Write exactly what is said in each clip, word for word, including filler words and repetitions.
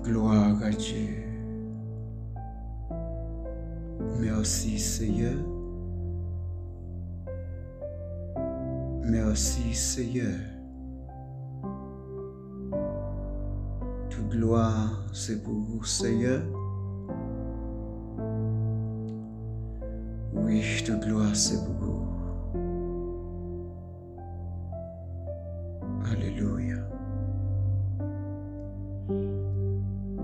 Gloire à Dieu. Merci Seigneur. Merci Seigneur. Tout glwa se pou ou, Senyè. Wi, tout glwa se pou ou. Alléluia.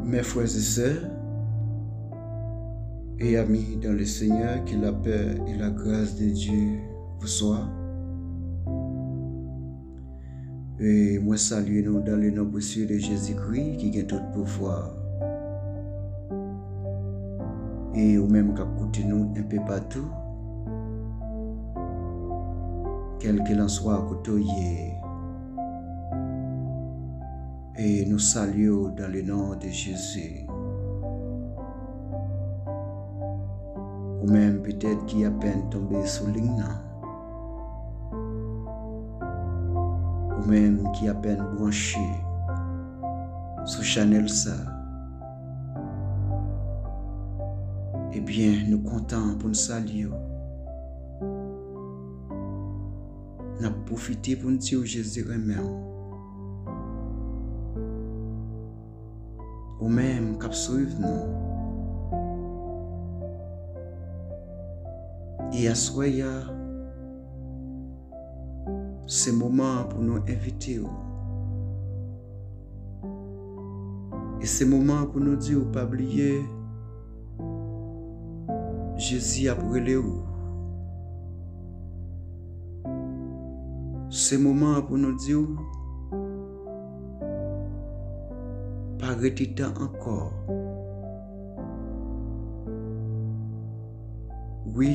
Mes frères et sœurs et amis dans le Seigneur, que la paix et la grâce de Dieu vous soient. E mwen salye nou dans le nom précieux de Jésus-Christ ki gen tout pouvwa. E ou menm k ap koute nou enpe patou, kèlkelanswa kote w ye, e nou salye w dans le nom de Jésus. Ou menm petèt ki apèn tonbe sou liy nan, ou menm ki apèn branche sou chanèl sa, ebyen, nou kontan pou n salye w. N ap pwofite pou n di w Jezi renmen w. Ou menm k ap swiv nou. E aswè a, se moman pou nou envite w. E se moman pou nou di w pa bliye, Jezi ap rele w. Se moman pou nou di w, pa rete tan ankò. Wi,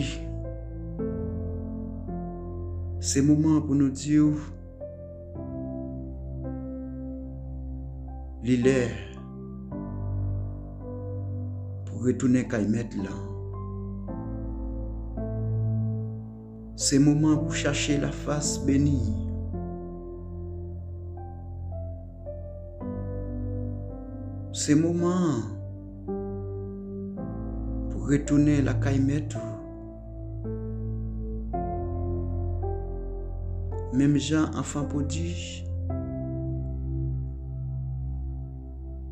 se moman pou nou di w, li lè pou retounen kay Mèt lan. Se moman pou chache lafas beni. Se moman an pou retounen lakay Mèt ou. Menm jan anfan pwodij,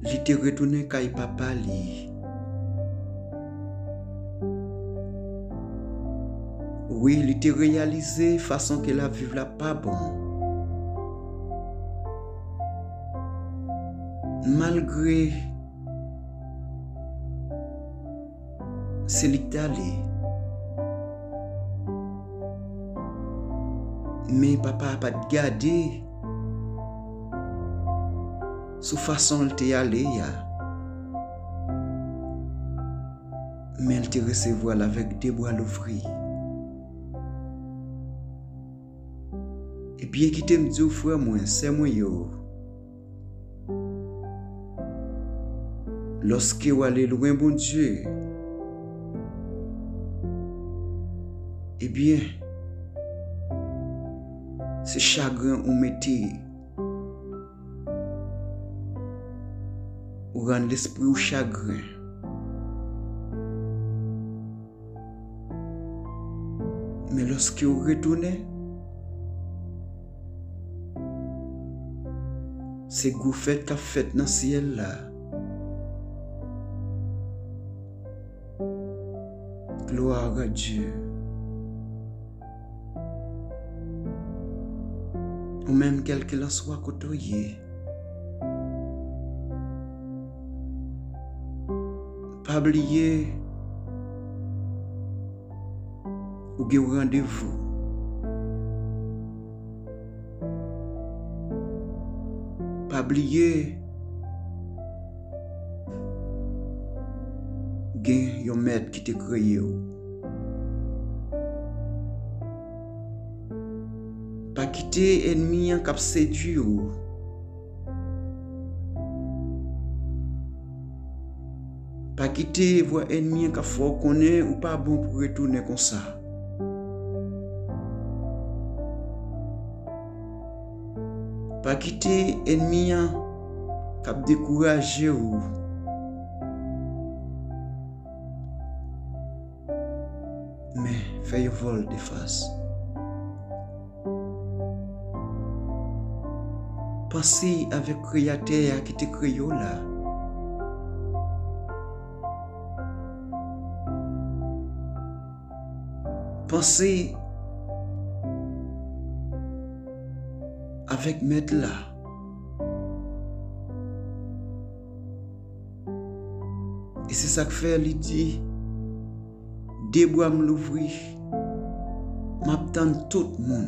li te retounen kay papa li. Wi, li te reyalize fason ke l ap viv la pa bon. Malgre se li k t ale, men papa a pa t gade sou fason l te ale a, men l te resevwa l avèk de bra louvri. Ebyen, kite m di w, frè mwen, sè mwen yo, lòske w ale lwen Bondye, ebyen, se chagren ou mete, ou rann lespri w chagren. Men lòske w retounen, se gwo fèt k ap fèt nan syèl la. Gloire à Dieu. Ou menm, kèlkelanswa kote w ye, pa bliye ou gen yon randevou. Pa bliye, gen yon Mèt ki te kreye w. Pa kite ènmi an k ap sedui w. Pa kite vwa ènmi an k ap fè w konnen ou pa bon pou retounen konsa. Pa kite ènmi an k ap dekouraje w fè yon vòltefas. Panse avèk Kreyatè a ki te kreye w la. Panse avèk Mèt la. E se sa k fè li di, de bra m louvri, m ap tann tout moun.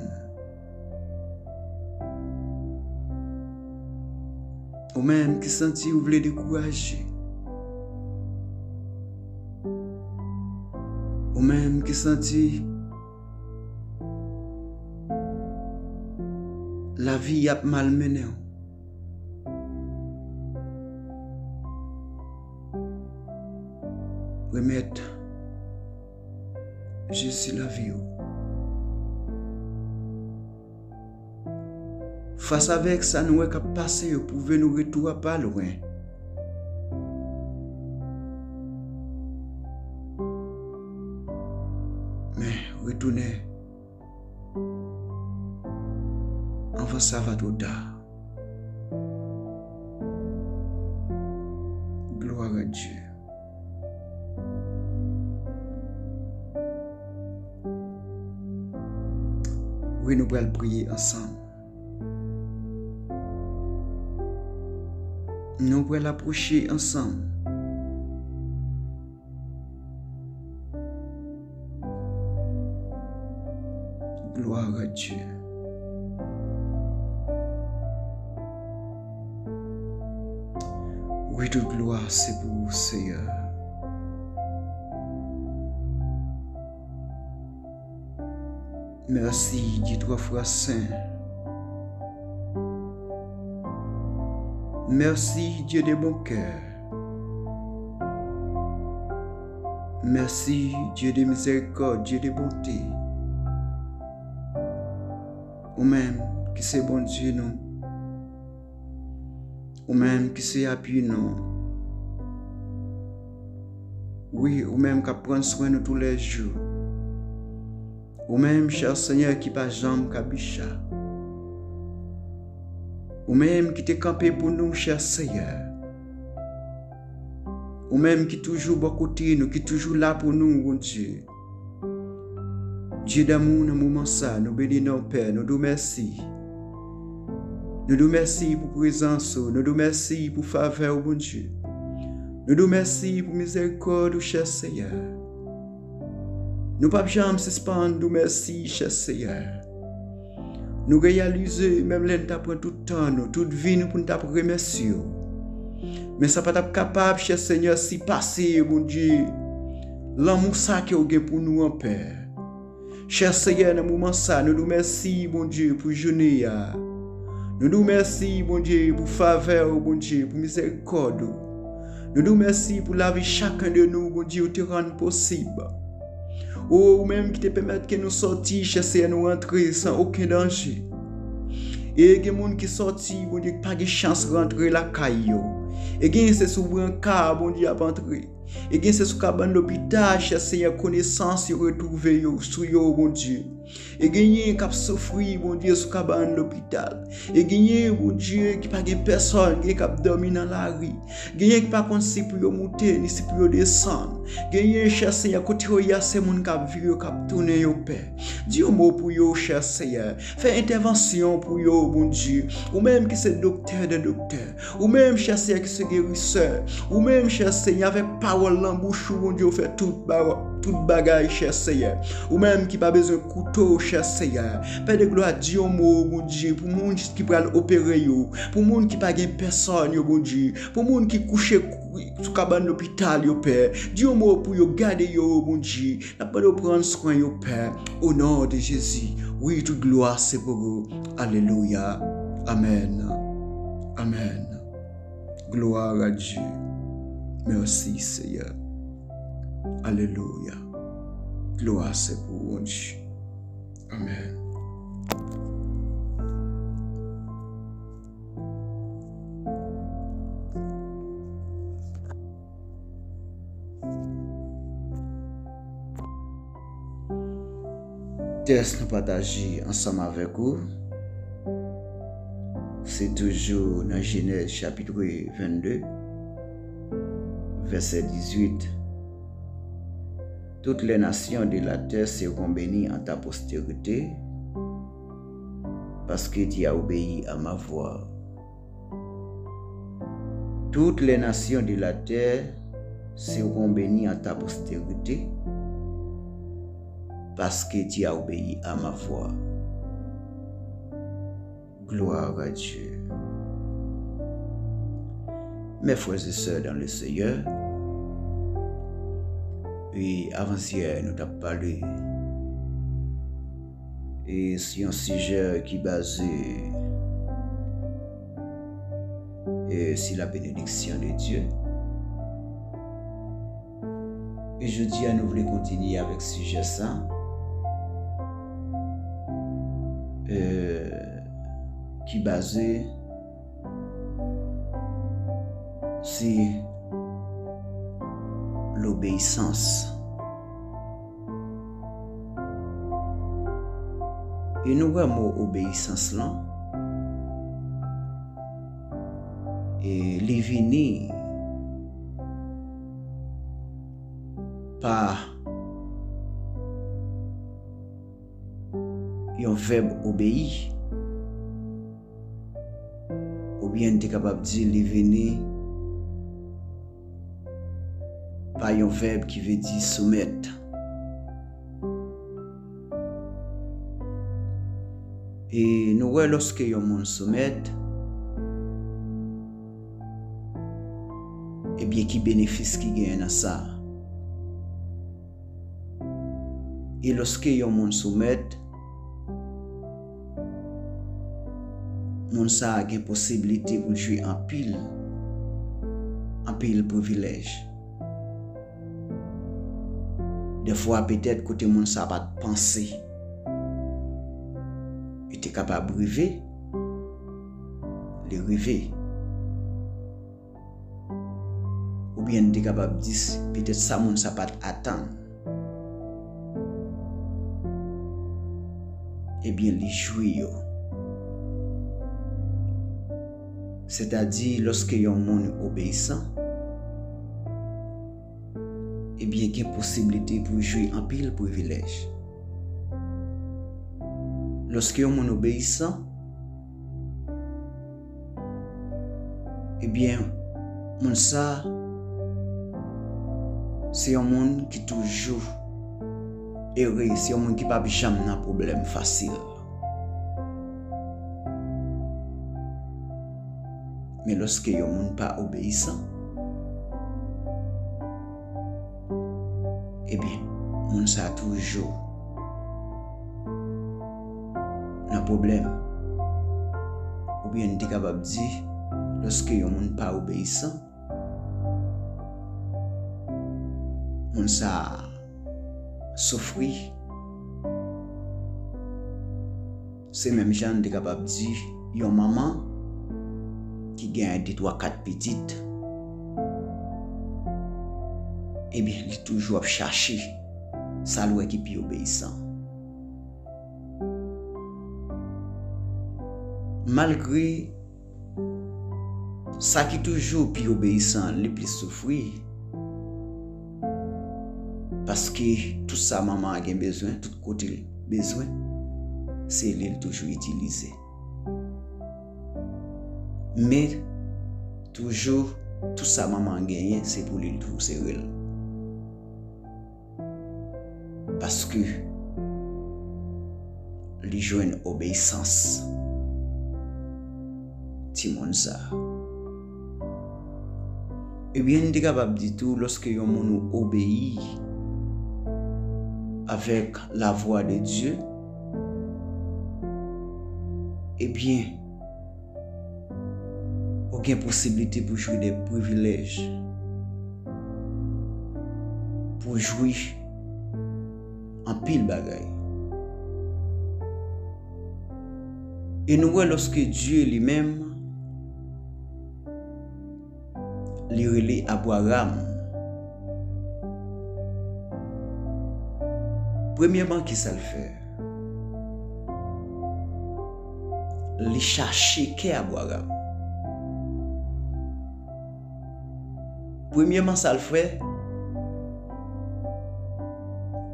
Ou menm ki santi ou vle dekouraje. Ou menm ki santi lavi ap malmennen w. Remèt Jezi lavi w. Fas avèk sa nou wè k ap pase yo, pwouve nou retou a pa lwen. Men, retounen anvan sa va twò ta. Gloire à Dieu. Wi, nou pral priye ansanm. Nou pral apwoche ansanm. Gloire à Dieu. Wi, tout glwa se pou ou, Seyè. Mèsi, Dye twa fwa sen. Mèsi, Dye de bon kè. Mèsi, Dye de mizèrikòd, Dye de bonte. Ou menm ki se Bondye nou. Ou menm ki se api nou. Wi, ou menm k ap pran swen nou toulèjou. Ou menm, chè Senyè, ki pa janm kabicha. Ou menm ki te kanpe pou nou, chè Senyè. Ou menm ki toujou bò kote nou, ki toujou la pou nou, Bondye. Dye damou, nan moman sa, nou beni non w, Pè, nou di w mèsi. Nou di w mèsi pou prezans ou, nou di w mèsi pou favè w, Bondye. Nou di w mèsi pou mizèrikòd ou, chè Seyè. Nou p ap janm sispann di w mèsi, chè Seyè. Nou reyalize, menm lè n ta pran tout tan nou, tout vi nou pou n t ap remèsye w. Men sa pa t ap kapab, chè Senyè, sipase, Bondye, lanmou sa ke w gen pou nou an, Pè. Chè Senyè, nan moman sa, nou di w mèsi, Bondye, pou jounen an. Nou di w mèsi, Bondye, pou favè w, Bondye, pou mizèrikòd ou. Nou di w mèsi pou lavi chaken de nou, Bondye, ou te rann posib. O, ou menm ki te pèmèt ke nou sòti, chè Senyè, nou rantre san okenn danje. E gen moun ki sòti, Bondye, ki pa gen chans rantre lakay yo. E gen se sou branka, Bondye, ap antre. E gen se sou kabann lopital, chè Senyè, konesans yo retwouve yo sou yo, Bondye. E genyen k ap soufri, Bondye, sou kabann lopital. E genyen, Bondye, ki pa gen pèsòn, genyen k ap dòmi nan lari. Genyen ki pa konn si pou yo moute, ni si pou yo desann. Genyen, chè Senyè, kote yo ye a, se moun k ap vire yo, k ap tounen yo, Pè. Di yon mo pou yo, chè Senyè. Fè entèvansyon pou yo, Bondye. Ou menm ki se doktè de doktè. Ou menm, chè Senyè, ki se gerisè. Ou menm, chè Senyè, avèk pawòl nan bouch ou, Bondye, ou fè tout ba-, tout bagay, chè Senyè. Ou menm ki pa bezwen kouto, chè Senyè. Pè de glwa, di yon mo, Bondye, pou moun ki pral opere yo, pou moun ki pa gen pèsòn yo, Bondye, pou moun ki kouche kou-, sou kabann lopital yo, Pè. Di yon mo pou yo, gade yo, Bondye. N ap mande w pran swen yo, Pè, o non de Jezi. Wi, tout glwa se pou ou. Alelouya. Amèn. Amèn. Gloire à Dieu. Mèsi, Seyè. Alelouya. Glwa se pou ou, Bondye. Amèn. Tèks nou pataje ansanm avèk ou, se toujou nan Jenèz chapit vennde, vèsè dizuit. Toutes les nations de la terre seront bénies en ta postérité, parce que tu as obéi à ma voix. Toutes les nations de la terre seront bénies en ta postérité, parce que tu as obéi à ma voix. Gloire à Dieu. Mes frères et sœurs dans le Seigneur, e avansyè nou t ap pale e sou yon sijè ki baze e si la benediksyon de Dye. E jodi a nou vle kontinye avèk sijè sa e ki baze si lobeyisans. E nou wè mo obeyisans lan, e li vini pa yon vèb obeyi. Oubyen n te kapab di li vini pa yon vèb ki vle di soumèt. E nou wè lòske yon moun soumèt, ebyen ki benefis ki genyen nan sa? E lòske yon moun soumèt, moun sa a gen posiblite pou l jwi anpil, anpil privilèj. Dèfwa, petèt, kote moun sa a pa t panse, li te kapab rive, li rive. Oubyen n te kapab di, petèt sa moun sa pa t atann. Ebyen, li jwi yo. Sètadi, lòske yon moun obeyisan, ebyen, gen posiblite pou jwi anpil privilèj. Lòske yon moun obeyisan, ebyen, moun sa, se yon moun ki toujou ere, se yon moun ki p ap janm nan pwoblèm fasil. Men lòske yon moun pa obeyisan, ebyen, moun sa toujou nan pwoblèm. Oubyen n te kapab di, lòske yon moun pa obeyisan, moun sa soufri. Se menm jan n te kapab di yon manman ki genyen de, twa, kat pitit. Ebyen, li toujou ap chache sa l wè ki pi obeyisan. Malgre sa ki toujou pi obeyisan an, li plis soufri, paske tout sa manman an gen bezwen, tout kote l bezwen, se li l toujou itilize. Men, toujou, tout sa manman an genyen, se pou li l toujou sere l. Paske li jwenn obeyisans timoun sa a. Ebyen, n te kapab di tou, lòske yon moun ou obeyi avèk lavwa de Dye, ebyen, ou gen posiblite pou jwi de privilèj, pou jwi anpil bagay. E nou wè lòske Dye li menm, li rele Abraram. Premyèman, kisa l fè? Li chache kè Abraram. Premyèman, sa l fè,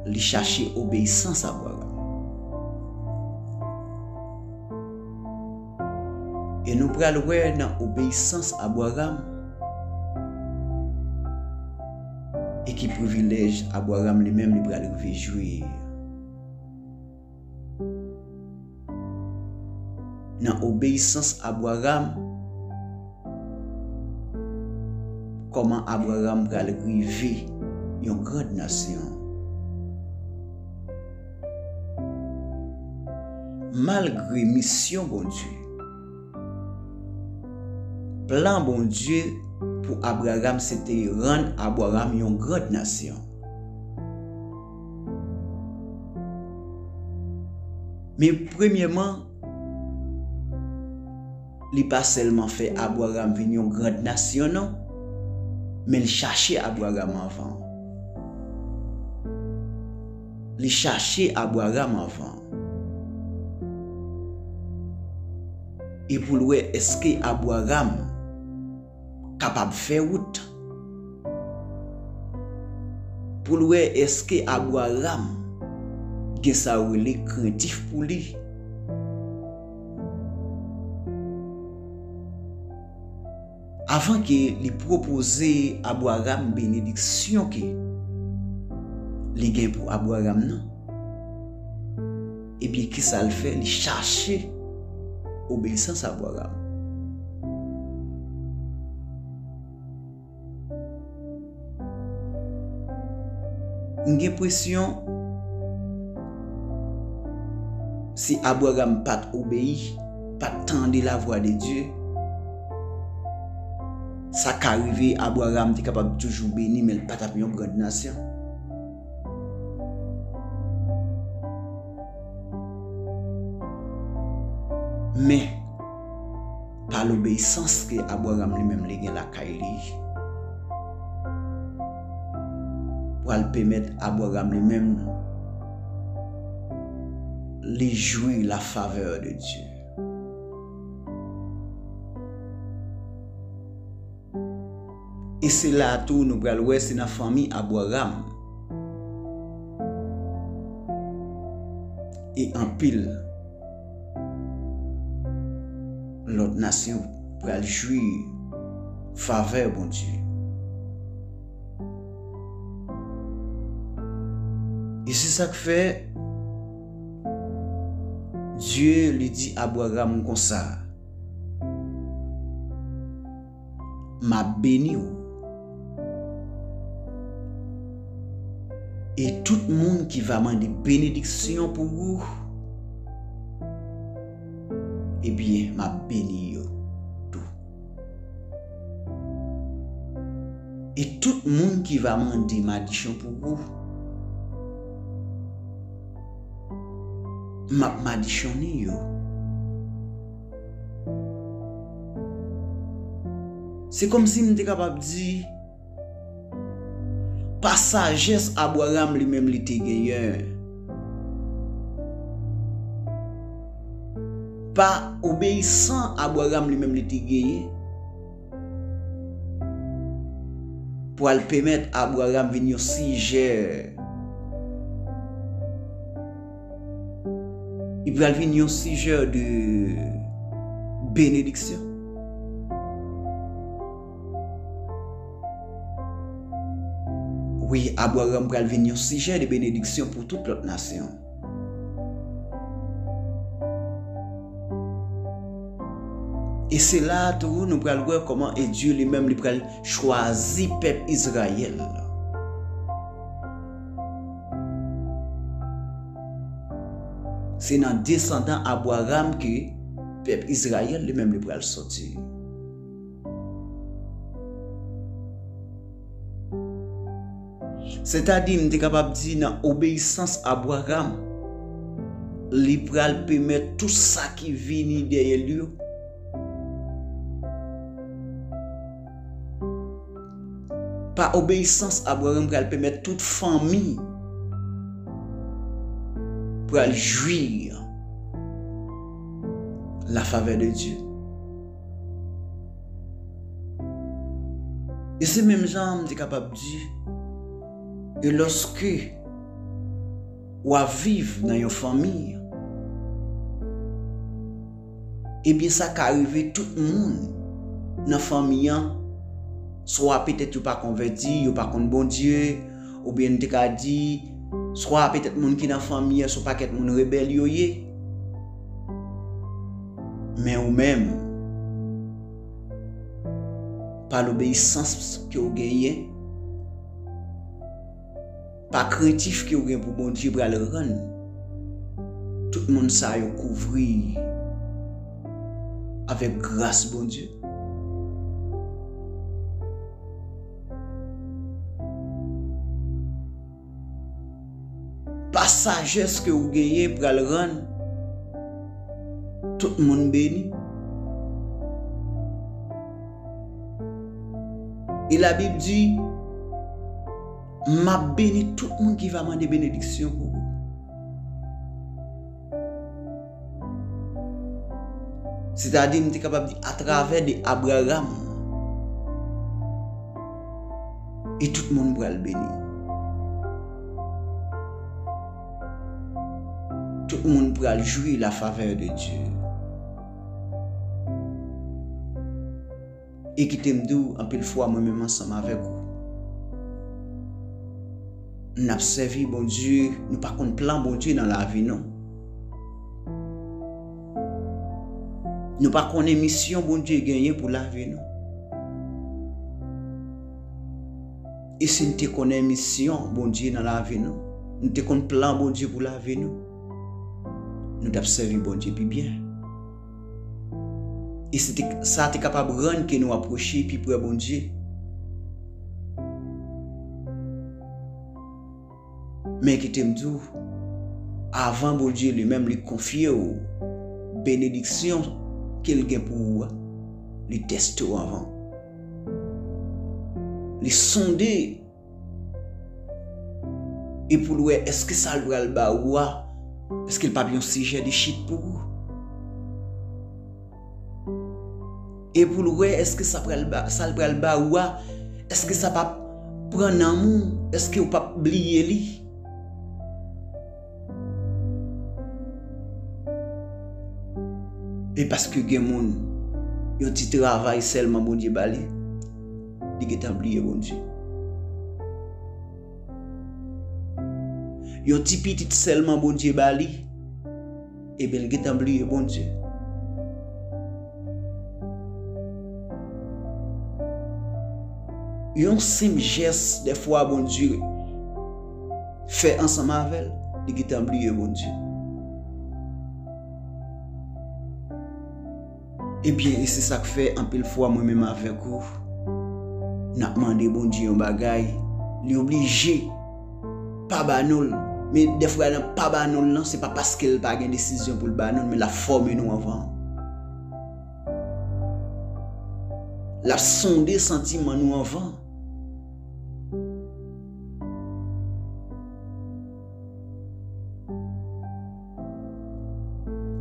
li chache obeyisans Abraram. E nou pral wè nan obeyisans Abraram e ki privilèj Abraram li menm li pral rive jwi. Nan obeyisans Abraram, kòman Abraram pral rive yon grand nasyon. Malgre misyon Bondye, plan Bondye pou Abraram se te rann Abraram yon grand nasyon. Men premyèman, li pa sèlman fè Abraram vin yon grand nasyon non, men li chache Abraram anvan. Li chache Abraram anvan. E pou l wè èske Abraram kapab fè wout. Pou l wè èske Abraram gen sa yo rele krentif pou li. Avan ke li pwopoze Abraram benediksyon ke li gen pou Abraram nan, ebyen, kisa l fè? Li chache obeyisans Abraram. M gen enpresyon, si Abraram pa t obeyi, pa t tande lavwa de Dye, sa ka rive Abraram te kapab toujou beni, men l pa t ap yon grand nasyon. Men, pa lobeyisans ke Abraram li menm li gen lakay li, pral pèmèt Abraram li menm li jwi la favè de Dye. E se la a tou nou pral wè se nan fanmi Abraram e anpil lòt nasyon pral jwi favè Bondye. E se sa k fè Dye li di Abraram konsa, m ap beni w. E tout moun ki va mande benediksyon pou ou, ebyen, m ap beni yo tou. E tout moun ki va mande madichon pou ou, m ap madichonnen yo. Se kòmsi m te kapab di, pa sajès Abraram li menm li te genyen, pa obeyisan Abraram li menm li te genyen, pral pèmèt Abraram vin yon sijè. Li pral vin yon sijè de benediksyon. Wi, Abraram pral vin yon sijè de benediksyon pou tout lòt nasyon. E se la a tou nou pral wè kòman e Dye li menm li pral chwazi pèp Izrayèl. Se nan desandan Abraram ke pèp Izrayèl li menm li pral soti. Sètadi, m te kapab di nan obeyisans Abraram, li pral pèmèt tout sa ki vini dèyè l yo. Pa obeyisans Abraram pral pèmèt tout fanmi pral jwi, La faveur de Dieu. E se menm jan m te kapab di, e lòske w ap viv nan yon fanmi, ebyen, sa ka rive tout moun nan fanmi an, swa petèt yo pa konvèti, yo pa konn Bondye, oubyen n te ka di, swa petèt moun ki nan fanmi an, se yon pakèt moun rebèl yo ye. Men ou menm, pa lobeyisans ke w genyen, pa krentif ke w gen pou Bondye pral rann tout moun sa yo kouvri avèk gras Bondye. Pa sajès ke w genyen pral rann tout moun beni. E Labib di, m ap beni tout moun ki va mande benediksyon pou ou. Sètadi, m te kapab di, atravè de Abraram, e tout moun pral beni. Tout moun pral jwi la favè de Dye. E kite m di w, anpil fwa, mwen menm ansanm avèk ou, n ap sèvi Bondye, nou pa konn plan Bondye nan lavi nou. Nou pa konnen misyon Bondye genyen pou lavi nou. E si n te konnen misyon Bondye nan lavi nou, n te konn plan Bondye pou lavi nou, nou t ap sèvi Bondye pi byen. E se te, sa te kapab rann ke nou apwoche pi pre Bondye. Men kite m di w, avan Bondye li menm li konfye w benediksyon ke l gen pou ou a, li teste w anvan. Li sonde e pou l wè èske sa l pral ba ou a, èske l p ap yon sijè de chit pou ou. E pou l wè èske sa pral ba, sa l pral ba ou a, èske sa p ap pran nanm ou, èske ou p ap bliye li. E paske gen moun, yon ti travay sèlman Bondye ba li, li gentan bliye Bondye. Yon ti pitit sèlman Bondye ba li, ebyen, l gentan bliye Bondye. Yon senp jès, dèfwa, Bondye fè ansanm avè l, li gentan bliye Bondye. Ebyen, e se sa k fè anpil fwa mwen menm avèk ou, n ap mande Bondye yon bagay, li oblije pa ba nou l. Men dèfwa nan pa ba nou l lan, se pa paske l pa gen desizyon pou l ba nou l, men l ap fòme nou anvan. L ap sonde santiman nou anvan.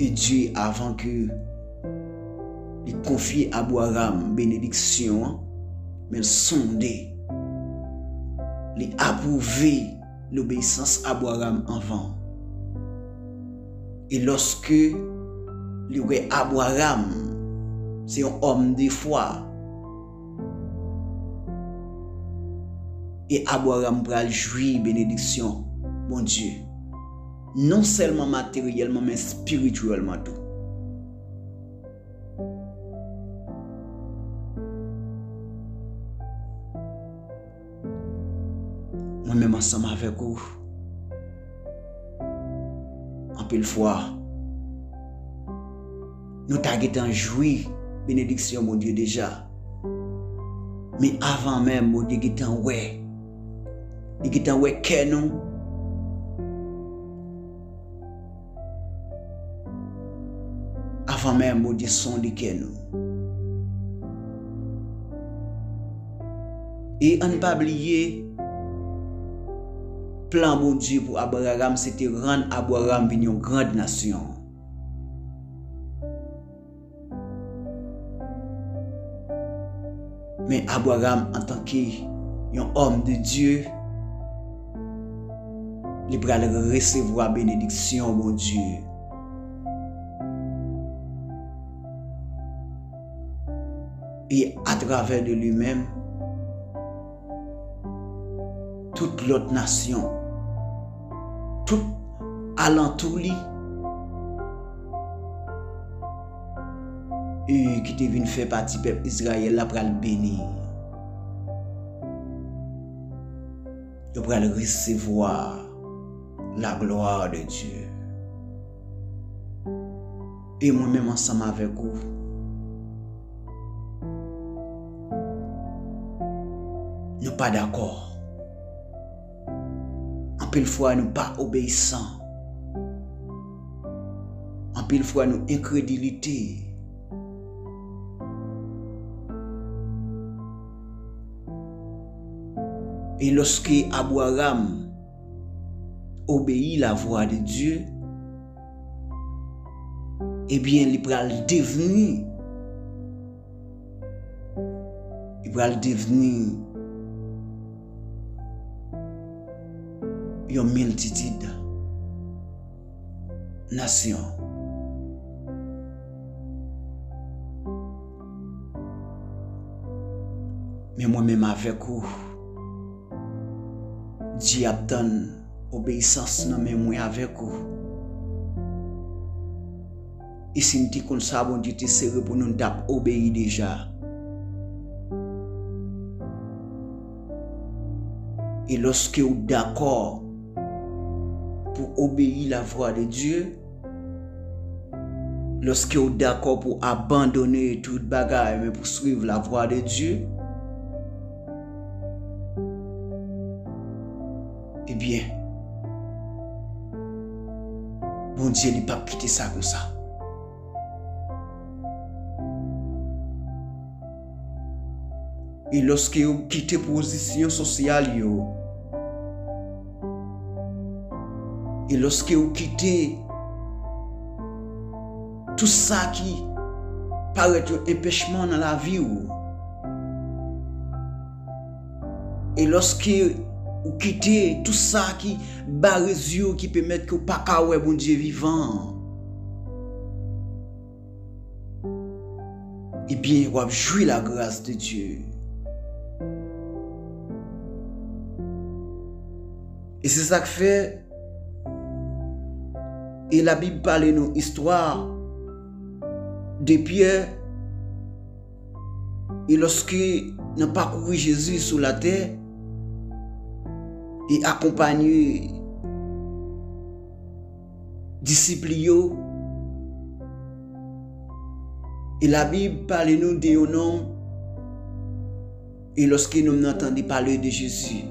E Dye, avan ke li konfye Abraram benediksyon an, men l sonde, li apwouve lobeyisans Abraram anvan. E lòske li wè Abraram se yon òm de fwa, e Abraram pral jwi benediksyon Bondye, non sèlman materyèlman, men espirityèlman tou. Mwen menm ansanm avèk ou, anpil fwa, nou ta gentan jwi benediksyon Bondye deja. Men avan menm Bondye gentan wè, li gentan wè kè nou. Avan menm Bondye sonde kè nou. E ann pa bliye, plan Bondye pou Abraram se te rann Abraram vin yon grand nasyon. Men Abraram, antanke yon òm de Dye, li pral resevwa benediksyon Bondye. E atravè de li menm, tout lòt nasyon, tout alantou li, e ki te vin fè pati pèp Izrayèl la pral beni. Yo pral resevwa la gloire de Dieu. E mwen menm ansanm avèk ou, nou pa dakò. Anpil fwa nou pa obeyisan. Anpil fwa nou enkredilite. E lòske Abraram obeyi la vwa de Dye, ebyen, li pral devni, li pral devni yon miltitid nasyon. Men mwen menm avèk ou, Dye ap tann obeyisans nan men mwen avèk ou. E si n te konn sa Bondye te sere pou nou, n t ap obeyi deja. E lòske w dakò pou obeyi la vwa de Dye, lòske w dakò pou abandone tout bagay, men pou swiv la vwa de Dye, ebyen, Bondye li p ap kite sa konsa. E lòske yo kite pozisyon sosyal yo, e lòske yo kite tout sa ki parèt yon enpèchman nan lavi w, e lòske ou kite tout sa ki bare zye w, ki pèmèt ke w pa ka wè Bondye vivan an, ebyen, w ap jwi lagras de Dye. E se sa k fè, e Labib pale nou istwa de Pyè, e lòske nan pakouri Jezi sou latè, e akonpanye disip li yo, e Labib pale nou de yon nonm, e lòske nonm nan tande pale de Jezi,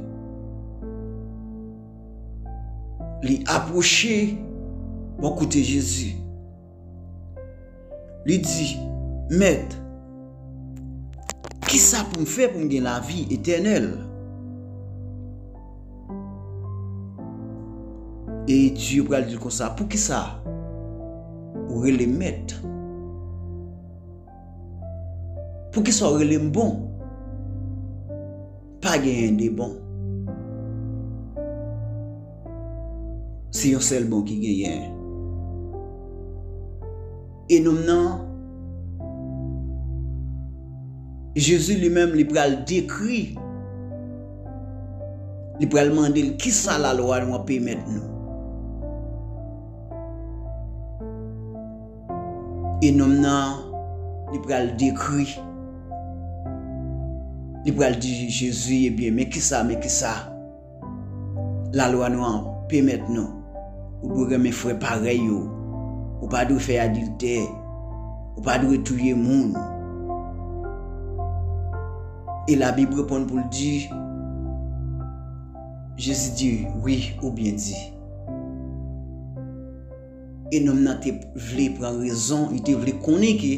li apwoche bò kote Jezi. Li di, Mèt, kisa pou m fè pou m gen lavi etènèl? E Dye pral di l konsa, poukisa ou rele m Mèt? Poukisa ou rele m bon? Pa genyen de bon. Se yon sèl bon ki genyen. E nonm nan, Jezi li menm, li pral dekri, li pral mande l kisa lalwa nou an pèmèt nou. E nonm nan, li pral dekri, li pral di Jezi, ebyen, men kisa, men kisa lalwa nou an pèmèt nou. Ou dwe renmen frè parèy ou. Ou pa dwe fè adiltè. Ou pa dwe touye moun. E Labib reponn pou l di, Jezi di, wi, ou byen di. E nonm nan te vle pran rezon, li te vle konnen ke,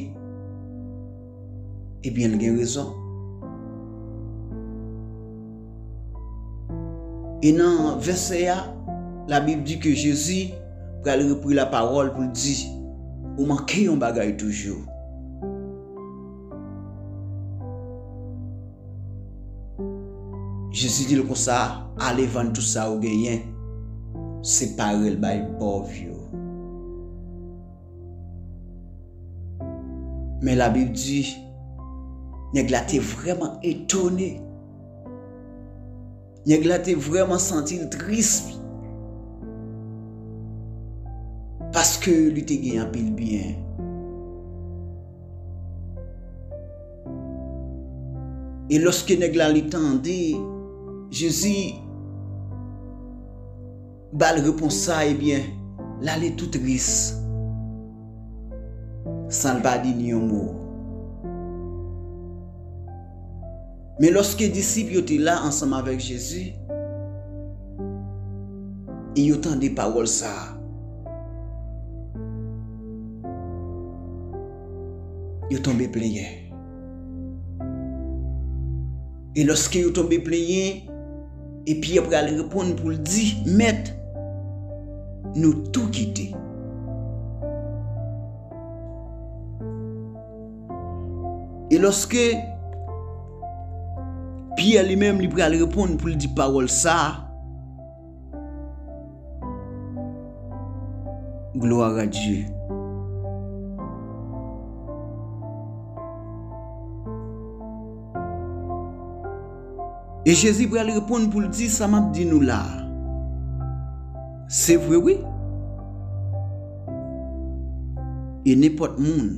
ebyen, l gen rezon. E nan vèsè a, Labib di ke Jezi pral repri lapawòl pou l di, ou manke yon bagay toujou. Jezi di l konsa, "Ale vann tout sa ou genyen, separe l bay pòv yo." Men Labib di, nèg la te vrèman etone. Nèg la te vrèman santi l tris. Paske li te gen anpil byen. E lòske nèg la li tande Jezi ba l repons sa, ebyen, l ale tou tris, san l pa di ni yon mo. Men lòske disip yo te la ansanm avèk Jezi, e yo tande pawòl sa a, yo tonbe plenyen. E lòske yo tonbe plenyen, e Pyè pral reponn pou l di, "Mèt, nou tou kite." E lòske Pyè li menm li pral reponn pou l di pawòl sa a, Gloire à Dieu. E Jezi pral reponn pou l di sa m ap di nou la a. Se vre, wi. E nenpòt moun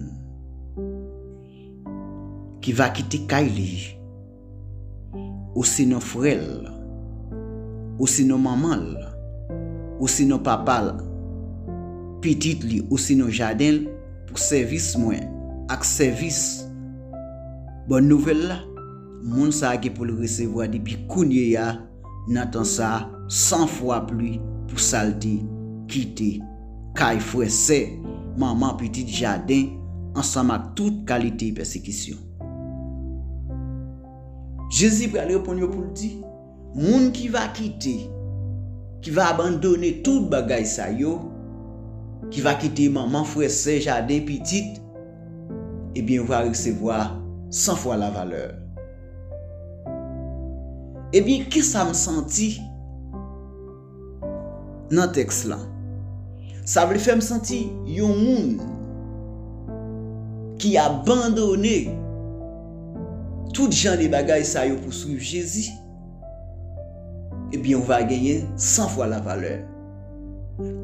ki va kite kay li, osinon frè l, osinon manman l, osinon papa l, pitit li, osinon jaden l, pou sèvis mwen ak sèvis bòn nouvèl la, moun sa a gen pou l resevwa depi kounye a, nan tan sa a, san fwa pli pou sa l te kite kay, frè, sè, manman, pitit, jaden, ansanm ak tout kalite pèsekisyon. Jezi pral reponn yo pou l di, moun ki va kite, ki va abandone tout bagay sa yo, ki va kite manman, frè, sè, jaden, pitit, ebyen, yo va resevwa san fwa lavalè. Ebyen, kisa m santi nan tèks la? Sa vle fè m santi yon moun ki abandone tout jan de bagay sa yo pou swiv Jezi, ebyen, ou va genyen san fwa lavalè.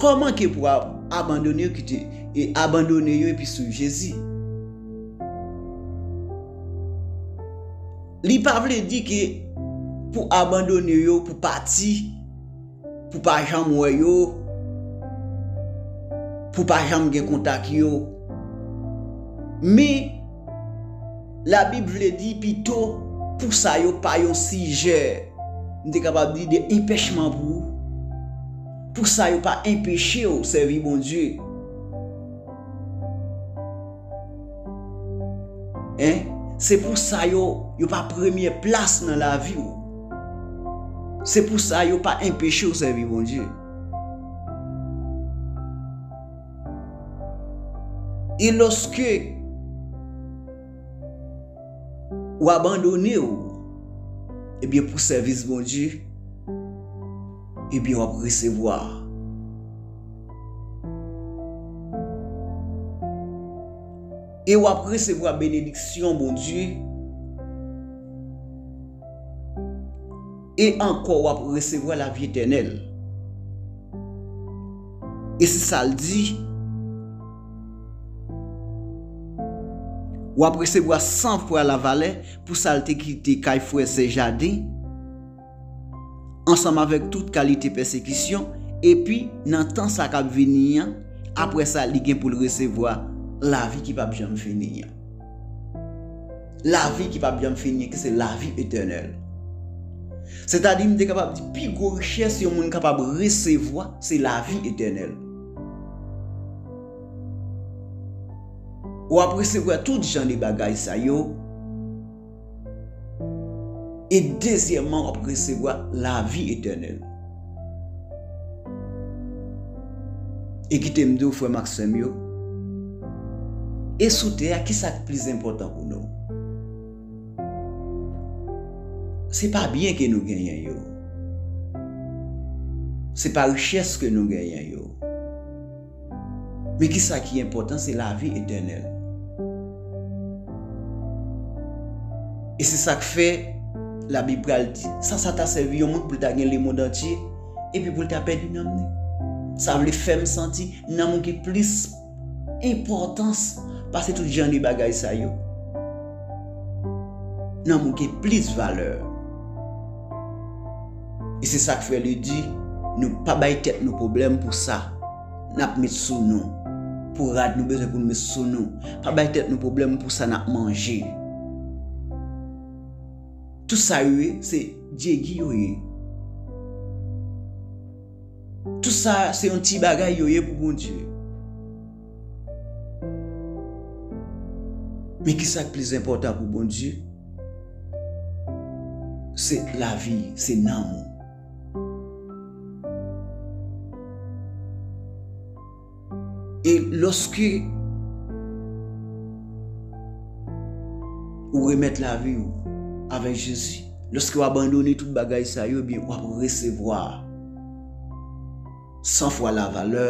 Kòman ke pou a-, abandone yo kite, e abandone yo epi swiv Jezi? Li pa vle di ke pou abandone yo, pou pati, pou pa janm wè yo, pou pa janm gen kontak yo. Men, Labib vle di pito pou sa yo pa yon sijè, m te kapab di, de enpèchman pou ou. Pou sa yo pa enpeche w sèvi Bondye. Hein? Se pou sa yo, yo pa premye plas nan lavi w. Se pou sa yo pa enpeche w sèvi Bondye. E lòske w abandone w, ebyen, pou sèvis Bondye, ebyen, w ap resevwa. E w ap resevwa benediksyon Bondye. E ankò, w ap resevwa lavi etènèl. E se sa l di, w ap resevwa san fwa lavalè pou sa l te kite kay, frè, sè, jaden, ansanm avèk tout kalite pèsekisyon, epi nan tan sa k ap vini an, apre sa, li gen pou l resevwa lavi ki p ap janm fini an. Lavi ki p ap janm fini an, ki se lavi etènèl. Sètadi, m te kapab di, pi gwo richès yon moun kapab resevwa, se lavi etènèl. W ap resevwa tout jan de bagay sa yo. E dezyèmman, w ap resevwa lavi etènèl. E kite m di w, frè m ak sè m yo, e sou tè a, kisa k plis enpòtan pou nou? Se pa byen ke nou genyen yo. Se pa richès ke nou genyen yo. Men kisa ki enpòtan, se lavi etènèl. E se sa k fè Labib pral di, sa sa ta sèvi yon moun pou l ta gen lemonn antye, epi pou l ta pèdi nanm li? Sa vle fè m santi nanm ou gen plis enpòtans pase tout jan de bagay sa yo. Nanm ou gen plis valè. E se sa k fè li di, nou pa bay tèt nou pwoblèm pou sa n ap met sou nou, pou rad nou bezwen pou nou met sou nou. Pa bay tèt nou pwoblèm pou sa n ap manje. Tout sa yo ye, se dyegi yo ye. Tout sa, se yon ti bagay yo ye pou Bondye. Men kisa k plis enpòtan pou Bondye? Se lavi, se nanm ou. E lòske ou remèt lavi w avèk Jezi, lòske w abandone tout bagay sa yo, ebyen, w ap resevwa san fwa la valè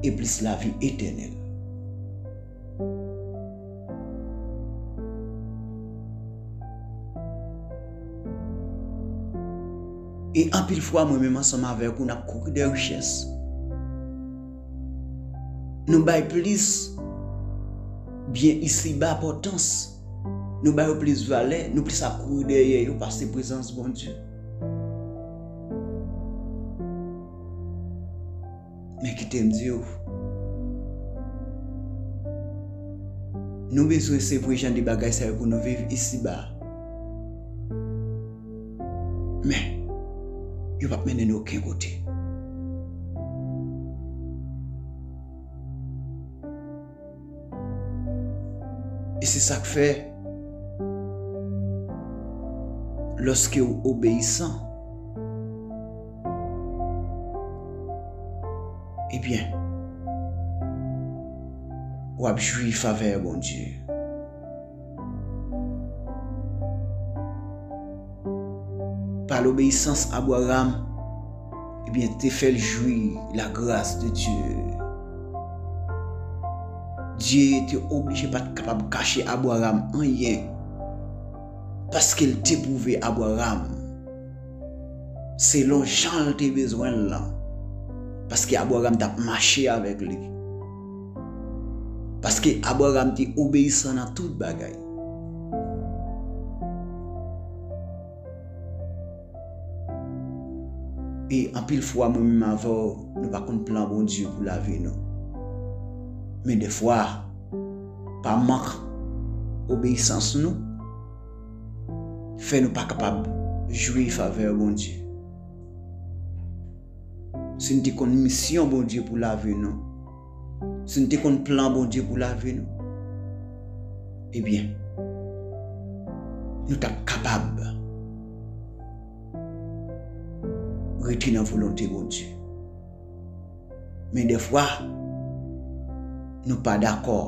e plis lavi etènèl. E anpil fwa, mwen menm ansanm avèk ou, n ap kouri dèyè richès. Nou bay plis byen isiba enpòtans. Nou ba yo plis valè, nou plis ap kouri dèyè yo pase prezans Bondye. Men kite m di w, nou bezwen se vre jan de bagay sa yo pou nou viv isiba. Men, yo p ap mennen nou okenn kote. E se sa k fè, lòske w obeyisan, ebyen, w ap jwi favè Bondye. Pa lobeyisans Abraram, ebyen, te fè l jwi la grâce de Dieu. Dye te oblije pa t kapab kache Abraram anyen, paske l te pwouve Abraram selon jan l te bezwen l lan, paske Abraram t ap mache avèk li, paske Abraram te obeyisan nan tout bagay. E anpil fwa, mwen menm avè w, nou pa konn plan Bondye pou lavi nou. Men dèfwa, pa mank obeyisans nou, fè nou pa kapab jwi favè Bondye. Si n te konn misyon Bondye pou lavi nou, si n te konn plan Bondye pou lavi nou, ebyen, nou t ap kapab rete nan volonte Bondye. Men dèfwa, nou pa dakò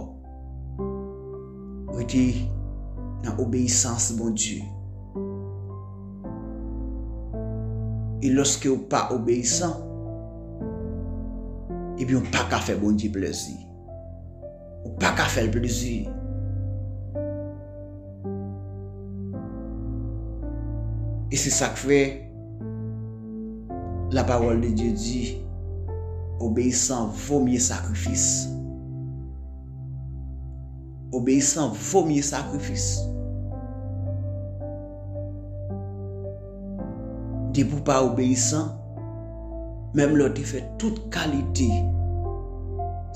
rete nan obeyisans Bondye. E lòske w pa obeyisan, ebyen, w pa ka fè Bondye plezi. Ou pa ka fè l plezi. E se sa k fè, la parole de Dieu di, obeyisan vo mye sakrifis. Obeyisan vo mye sakrifis. Depi w pa obeyisan, menm lè w te fè tout kalite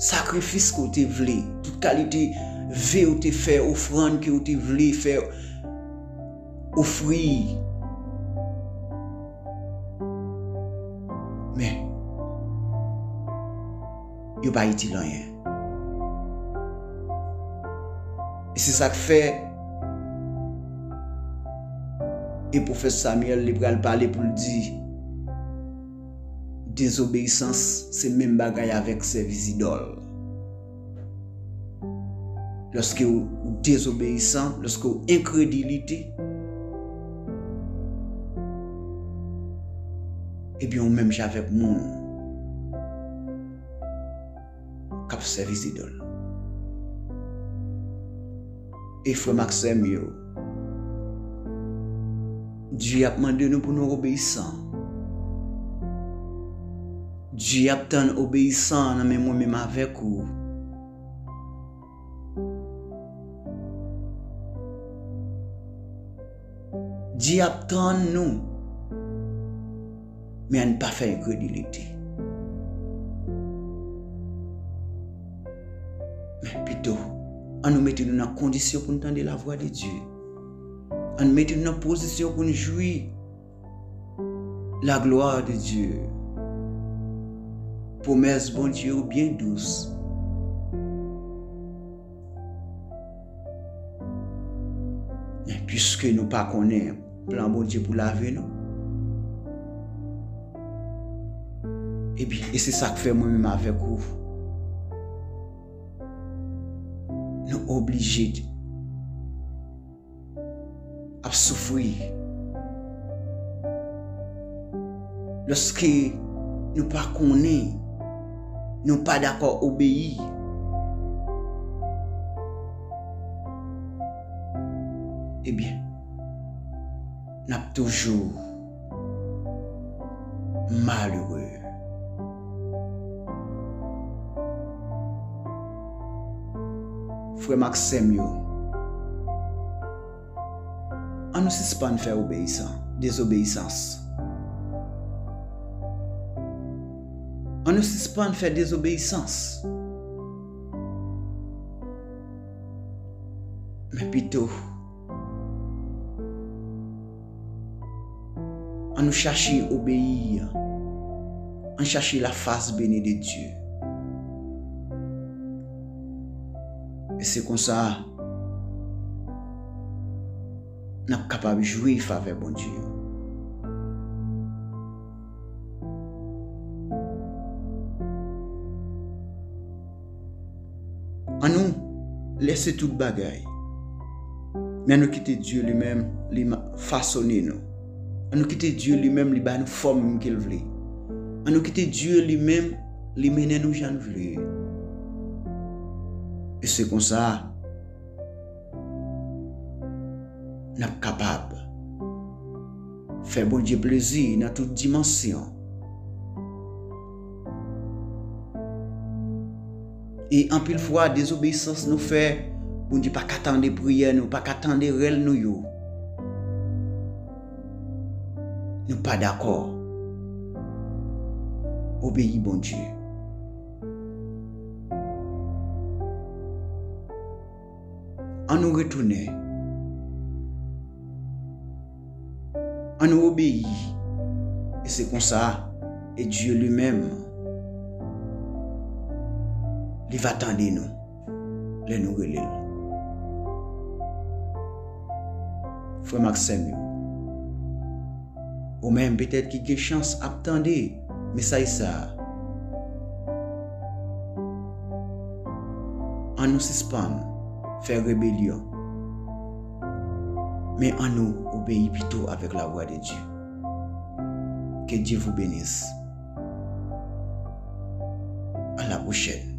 sakrifis ke w te vle, tout kalite ve w te fè, ofrann ke w te vle fè, ofri. Men, yo pa itil anyen. E se sa k fè, e pwofèt Samyèl, li pral pale pou l di, dezobeyisans se menm bagay avèk sèvi zidòl. Lòske w dezobeyisan, lòske w enkredilite, Ebyen, ou menm jan avèk moun k ap sèvi zidòl. E frè m ak sè m yo, Dye ap mande nou pou nou obeyisan. Dye ap tann obeyisan nan men mwen menm avèk ou. Dye ap tann nou. Men ann pa fè enkredilite. Men pito, ann nou mete nou nan kondisyon pou n tande lavwa de Dye. Ann mete nou nan pozisyon pou n jwi la gloire de Dieu. Pwomès Bondye yo byen dous. Men piske nou pa konnen plan Bondye pou lavi nou, ebyen, e se sa k fè mwen menm avèk ou, nou oblije ap soufri. Lòske nou pa konnen, nou pa dakò obeyi, ebyen, n ap toujou malere. Frè m ak sè m yo, ann nou sispann fè obeyisan, dezobeyisans. Ann nou sispann fè dezobeyisans. Men pito, ann nou chache obeyi, ann chache la face bénie de Dieu. E se konsa, n ap kapab jwi favè Bondye yo. Ann nou lèse tout bagay. Men ann nou kite Dye li menm, li ma- fasone nou. Ann nou kite Dye li menm, li ba nou fòm ke l vle. Ann nou kite Dye li menm, li mennen nou jan l vle. E se konsa, n ap kapab fè Bondye plezi nan tout dimansyon. E anpil fwa, dezobeyisans nou fè, Bondye pa ka tande priyè nou, pa ka tande rèl nou yo. Nou pa dakò obeyi Bondye. Ann nou retounen. Ann nou obeyi. E se konsa, e Dye li menm, li va tande nou lè nou rele l. Frè m ak sè m yo, ou menm petèt ki gen chans ap tande mesaj sa a, ann nou sispann fè rebelyon. Men ann nou obeyi pito avèk la voix de Dieu. Que Dieu vous bénisse. À la prochaine.